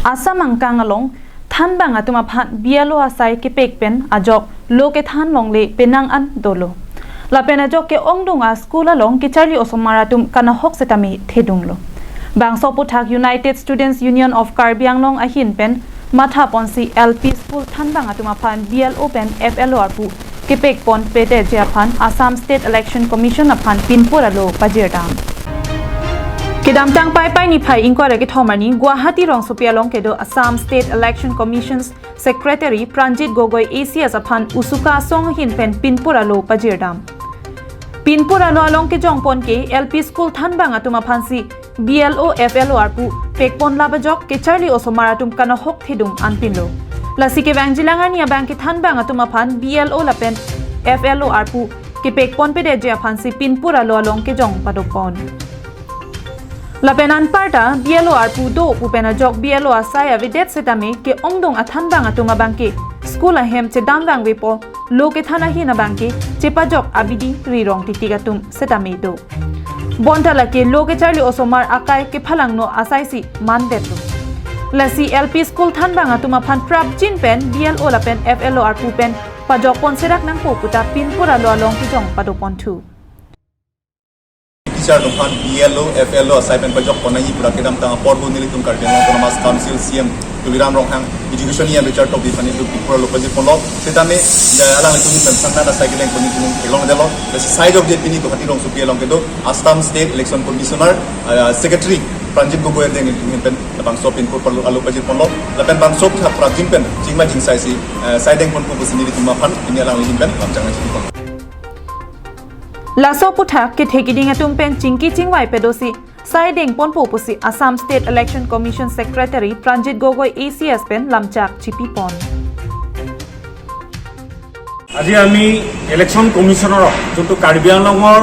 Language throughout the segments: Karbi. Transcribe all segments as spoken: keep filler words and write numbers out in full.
Assam angkang along thanbang atum aphan B L O asai kepek pen ajok lo kethan longle penang an dolo. Lapen ajok ke-ongdung a school along kecharli osomar atum kanahok setame thedunglo. Bangso aputhak United Students Union of Karbi Anglong ahin pen matha ponsi L P school thanbang atum aphan B L O pen F L O arpu kepek ponpedet ji aphan Assam State Election Commission aphan pinpur alo pajirdam. Kedamtang Paipai niphai ingkoi ra kethom arni Guwahati rongsopi along kedo Assam State Election Commission's Secretary Pranjit Gogoi A C S aphan USUCA asong ahin pen pinpur alo pajirdam. Pinpur alo along kejong pon ke L P school thanbang atum aphansi B L O F L O arpu pekpon lap ajok kecharli osomar atum kanahok thedung anpinlo. Lasi kevangjilang arni abang ke thanbang atum aphan B L O lapen F L O arpu kepek ponpedet ji aphansi pinpur alo along kejong padopon. Lapen anparta B L O arpu do pu pen ajok B L O asai avedet setame ke-ongdung a thanbang atum abang ke school ahem chedam vangvepo, lo kethan ahin abang ke chepajok abidi rirong titik atum setame do. Bonta lake lo kecharli osomar akai kephalangno asaisi mandetlo. Lasi L P school thanbang atum aphan prapjin pen B L O lapen F L O arpu pen pajok ponserak nangpo puta pinpur alo along kejong padoponthu. Teacher atum aphan B L O, F L O asai pen pajok pon nangji pura kedamtang apor hu nelitum Karbi Anglong Autonomous Council C M Tuliram Ronghang, Education E M Richard Tokbi aphan nelitum pinpur alo pajir ponlo. Setame, ja alanglitum pen sangnan asai kedeng pon nelitum theklongdetlo. Lasi side of the pini Guwahati rongsopi along kedo Assam State Election Commissioner, ah, Secretary Pranjit Gogoi adeng nelitum pen labangso pinpur alo, alo pajir ponlo. Lapen bangso aputhak prapjin pen chingma chingsaisi, ah, sai deng ponpo pusi nelitum aphan pini alangli ahin pen lamchak nangchipon. Laso aputhak kethe kiding atum pen chingki chingvai pedosi sai deng ponpo pusi Assam State Election Commission Secretary Pranjit Gogoi A C S pen lamchak chipipon. আজি আমি ইলেকশ্যন কমিশ্যনাৰক, যোনটো কাৰ্বি আংলঙৰ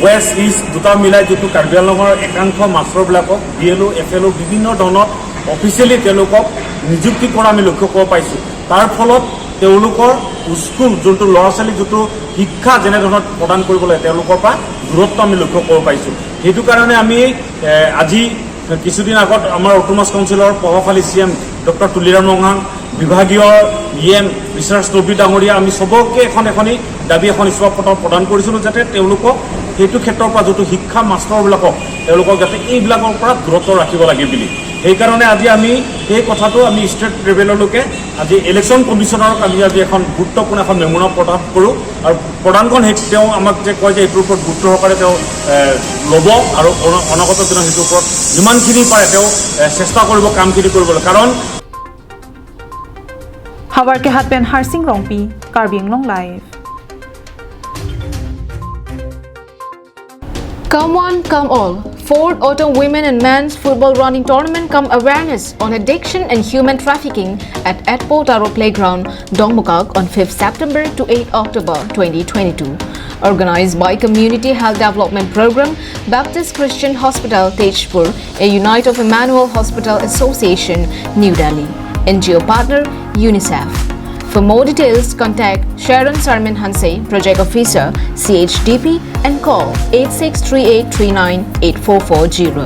ৱেষ্ট ইষ্ট দুটা মিলাই যিটো কাৰ্বি আংলঙৰ একাংশ মাষ্টৰবিলাকক বি এল অ', এফ এল অ' বিভিন্ন ধৰণত অফিচিয়েলি তেওঁলোকক নিযুক্তি কৰা আমি লক্ষ্য কৰিব পাইছোঁ। তাৰ ফলত তেওঁলোকৰ স্কুল, যোনটো ল'ৰা ছোৱালী যিটো শিক্ষা যেনে ধৰণত প্ৰদান কৰিব লাগে, তেওঁলোকৰ পৰা দূৰত্ব আমি লক্ষ্য কৰিব পাইছোঁ। সেইটো কাৰণে আমি, এ, আজি কিছুদিন আগত আমাৰ অট'নমাছ কাউন্সিলৰ প্ৰভাৱশালী চি এম ডক্টৰ তুলিৰাম ৰংহাং, বিভাগীয় ই এম ৰিচাৰ্চ তৌবি ডাঙৰীয়া, আমি চবকে এখন এখনি দাবী এখন ইস্তফা পত্ৰ প্ৰদান কৰিছিলোঁ, যাতে তেওঁলোকক সেইটো ক্ষেত্ৰৰ পৰা যিটো শিক্ষা মাষ্টৰবিলাকক তেওঁলোকক যাতে এইবিলাকৰ পৰা দূৰত্ব ৰাখিব লাগে বুলি। সেইকাৰণে আজি আমি সেই কথাটো আমি ষ্টেট লেভেললৈকে আজি ইলেকশ্যন কমিশ্যনাৰক আমি আজি এখন গুৰুত্বপূৰ্ণ এখন মেম'ৰাণ্ডাম প্ৰদান কৰোঁ আৰু প্ৰদানখন সেই তেওঁ আমাক যে কয় যে এইটোৰ ওপৰত গুৰুত্ব সহকাৰে তেওঁ, এ, ল'ব আৰু অন-, অনাগত দিনত সেইটোৰ ওপৰত যিমানখিনি পাৰে তেওঁ, এ, চেষ্টা কৰিব কামখিনি কৰিবলৈ। কাৰণ Havar Kehat pen Harsing Rongpi, Karbi Anglong Live. Come one, come all. Fourth Autumn Women and Men's Football Running Tournament cum Awareness on Addiction and Human Trafficking at Atpo Taro Playground, Dongmukak on fifth September to eighth October twenty twenty-two. Organized by Community Health Development Program, Baptist Christian Hospital, Tezpur, a unit of Emmanuel Hospital Association, New Delhi. N G O partner, UNICEF. For more details, contact Sharon Sarmin Hanse, Project Officer, C H D P, and call eight six three eight three nine eight four four zero.